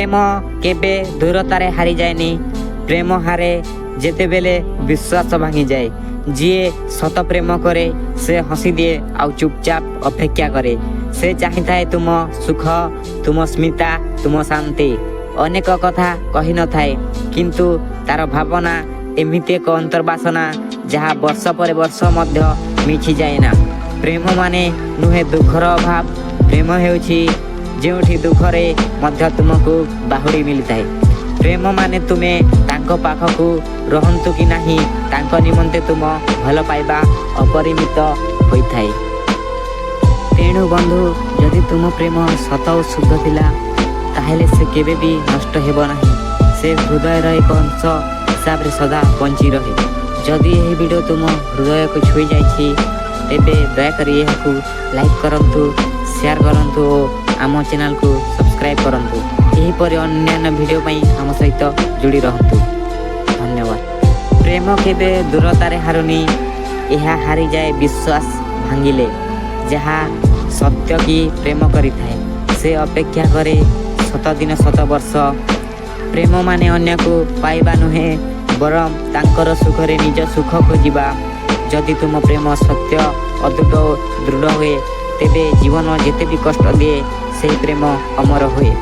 ପ୍ରେମ କେବେ ଦୂରତାରେ ହାରିଯାଏନି। ପ୍ରେମ ହାରେ ଯେତେବେଳେ ବିଶ୍ୱାସ ଭାଙ୍ଗିଯାଏ। ଯିଏ ସତ ପ୍ରେମ କରେ, ସେ ହସିଦିଏ ଆଉ ଚୁପଚାପ ଅପେକ୍ଷା କରେ। ସେ ଚାହିଁଥାଏ ତୁମ ସୁଖ, ତୁମ ସ୍ମିତା, ତୁମ ଶାନ୍ତି। ଅନେକ କଥା କହିନଥାଏ, କିନ୍ତୁ ତାର ଭାବନା ଏମିତି ଏକ ଅନ୍ତର୍ବାସନା, ଯାହା ବର୍ଷ ପରେ ବର୍ଷ ମଧ୍ୟ ମିଛିଯାଏ ନା। ପ୍ରେମ ମାନେ ନୁହେଁ ଦୁଃଖର ଅଭାବ। ପ୍ରେମ ହେଉଛି ଯେଉଁଠି ଦୁଃଖରେ ମଧ୍ୟ ତୁମକୁ ବାହୁଡ଼ି ମିଳିଥାଏ। ପ୍ରେମ ମାନେ ତୁମେ ତାଙ୍କ ପାଖକୁ ରହନ୍ତୁ କି ନାହିଁ, ତାଙ୍କ ନିମନ୍ତେ ତୁମ ଭଲ ପାଇବା ଅପରିମିତ ହୋଇଥାଏ। ତେଣୁ ବନ୍ଧୁ, ଯଦି ତୁମ ପ୍ରେମ ସତ ଓ ଶୁଦ୍ଧ ଥିଲା, ତାହେଲେ ସେ କେବେ ବି ନଷ୍ଟ ହେବ ନାହିଁ। ସେ ହୃଦୟର ଏକ ଅଂଶ ହିସାବରେ ସଦା ବଞ୍ଚି ରହେ। ଯଦି ଏହି ଭିଡ଼ିଓ ତୁମ ହୃଦୟକୁ ଛୁଇଁ ଯାଇଛି, ତେବେ ଦୟାକରି ଏହାକୁ ଲାଇକ୍ କରନ୍ତୁ, ସେୟାର କରନ୍ତୁ ଓ ଆମ ଚ୍ୟାନେଲକୁ ସବସ୍କ୍ରାଇବ୍ କରନ୍ତୁ। ଏହିପରି ଅନ୍ୟାନ୍ୟ ଭିଡ଼ିଓ ପାଇଁ ଆମ ସହିତ ଯୋଡ଼ି ରହନ୍ତୁ। ଧନ୍ୟବାଦ। ପ୍ରେମ କେବେ ଦୂରତାରେ ହାରୁନି। ଏହା ହାରିଯାଏ ବିଶ୍ୱାସ ଭାଙ୍ଗିଲେ। ଯାହା ସତ୍ୟ କି ପ୍ରେମ କରିଥାଏ, ସେ ଅପେକ୍ଷା କରେ ଶତ ଦିନ, ଶତ ବର୍ଷ। ପ୍ରେମ ମାନେ ଅନ୍ୟକୁ ପାଇବା ନୁହେଁ, ବରଂ ତାଙ୍କର ସୁଖରେ ନିଜ ସୁଖ ଖୋଜିବା। ଯଦି ତୁମ ପ୍ରେମ ସତ୍ୟ, ଅତୁଟ ଓ ଦୃଢ଼ ହୁଏ, ତେବେ ଜୀବନ ଯେତେ ବି କଷ୍ଟ ଦିଏ, ସେହି ପ୍ରେମ ଅମର ହୁଏ।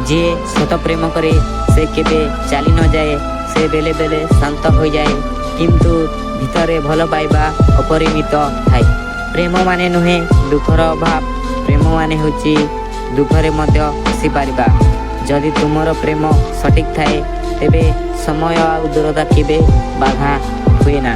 ଯିଏ ସତ ପ୍ରେମ କରେ, ସେ କେବେ ଚାଲି ନଯାଏ। ସେ ବେଳେ ବେଳେ ଶାନ୍ତ ହୋଇଯାଏ, କିନ୍ତୁ ଭିତରେ ଭଲ ପାଇବା ଅପରିମିତ ଥାଏ। ପ୍ରେମ ମାନେ ନୁହେଁ ଦୁଃଖର ଅଭାବ। ପ୍ରେମ ମାନେ ହେଉଛି ଦୁଃଖରେ ମଧ୍ୟ ହସିପାରିବା। ଯଦି ତୁମର ପ୍ରେମ ସଠିକ୍ ଥାଏ, ତେବେ ସମୟ ଆଉ ଦୂରତା କେବେ ବାଧା ହୁଏ ନା।